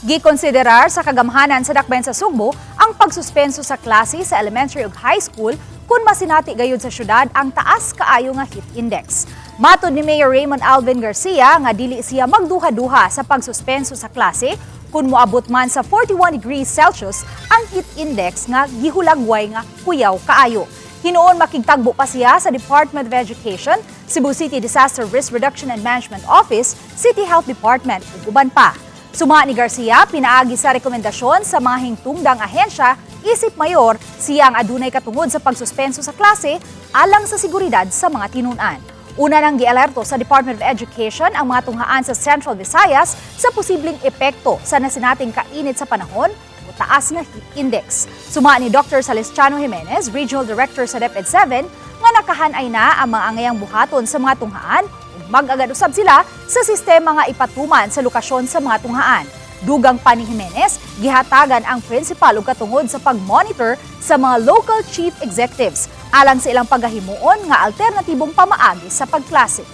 Gikonsiderar sa kagamhanan sa Dakbayan sa Sugbo ang pagsuspenso sa klase sa elementary ug high school kung masinati gayud sa syudad ang taas kaayo nga heat index. Matod ni Mayor Raymond Alvin Garcia nga dili siya magduha-duha sa pagsuspenso sa klase kung moabot man sa 41 degrees Celsius ang heat index nga gihulagway nga kuyaw kaayo. Hinuon makigtagbo pa siya sa Department of Education, Cebu City Disaster Risk Reduction and Management Office, City Health Department ug uban pa. Suma ni Garcia, pinaagi sa rekomendasyon sa mga hingtungdang ahensya, isip mayor, siya ang adunay katungod sa pagsuspenso sa klase alang sa seguridad sa mga tinunan. Una nang gialerto sa Department of Education ang mga tunghaan sa Central Visayas sa posibleng epekto sa nasinating kainit sa panahon o taas nga heat index. Suma ni Dr. Celestiano Jimenez, Regional Director sa DepEd 7, nga nakahanay na ang mga angayang buhaton sa mga tunghaan ug mag-agad usab sila sa sistema nga ipatuman sa lokasyon sa mga tunghaan. Dugang pa ni Jimenez, gihatagan ang principal og katungod sa pag-monitor sa mga local chief executives alang sa ilang paghahimuon nga alternatibong pamaagi sa pagklase.